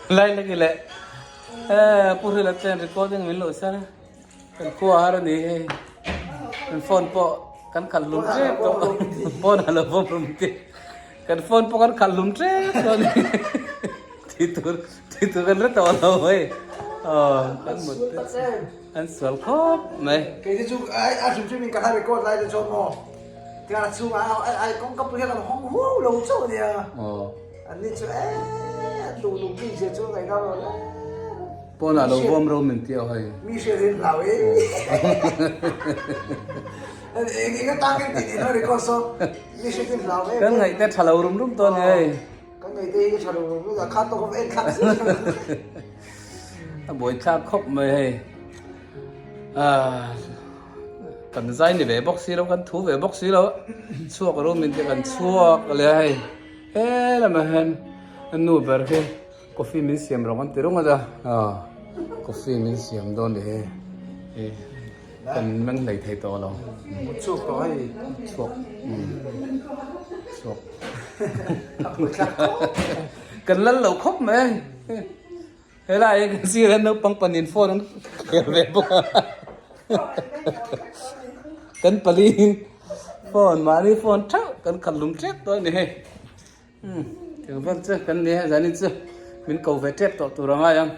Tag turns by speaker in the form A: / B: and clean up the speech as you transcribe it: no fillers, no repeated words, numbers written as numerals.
A: Lai lek leh Pu Hrila chuan recording min lo san a, kan khua har a ni hei. Kan phone pawh kan khalh hlum tep tawh phone a lo vawm rum tih kan phone pawh kan khalh hlum tep tawh a ni tih tur tih tur kan hre tawh lo hei aw kan mut te an sual khawp mai.
B: Kei te chu a hrim hrim in ka la record lai te chuan maw tiang a chhungah a kawngka pui hian an hawng huau lo chauh a nia. An ni chu eee an duh lung bik zia chu ngaih ngam lo le.
A: Pawnah lo vawm ro min tih a hawi.
B: Mi hriat hi an hlau e. Eng eng atang in tih tih record saw mi hriat hi an hlau em.
A: Kan ngaih te tha lo rum rum tawn hei.
B: Kan ngaih te hi tha lo rum rum a kha tawk en thlak si.
A: A buai thlak khawp mai hei. Kan zai ni ve bawk si lo kan thu ve bawk si lo chhuak rum in te kan chhuak le hei. He lamah hian a nu ber hi coffee min siam rawng an ti rung a da aw coffee min siam dawn ni hei hei kan meng hlei thei tawh lo
B: chhuak tawh hei
A: chhuak chhuak kan lal lo khawp mai helai hi kan sir hian naupang panin phone an khel ve bawk a kan pali in phone mahni phone theuh kan khalh lum tep tawh a ni hei umm eng vel chu kan ni a zanin chu min ko ve tep tawh tur a ngai ang.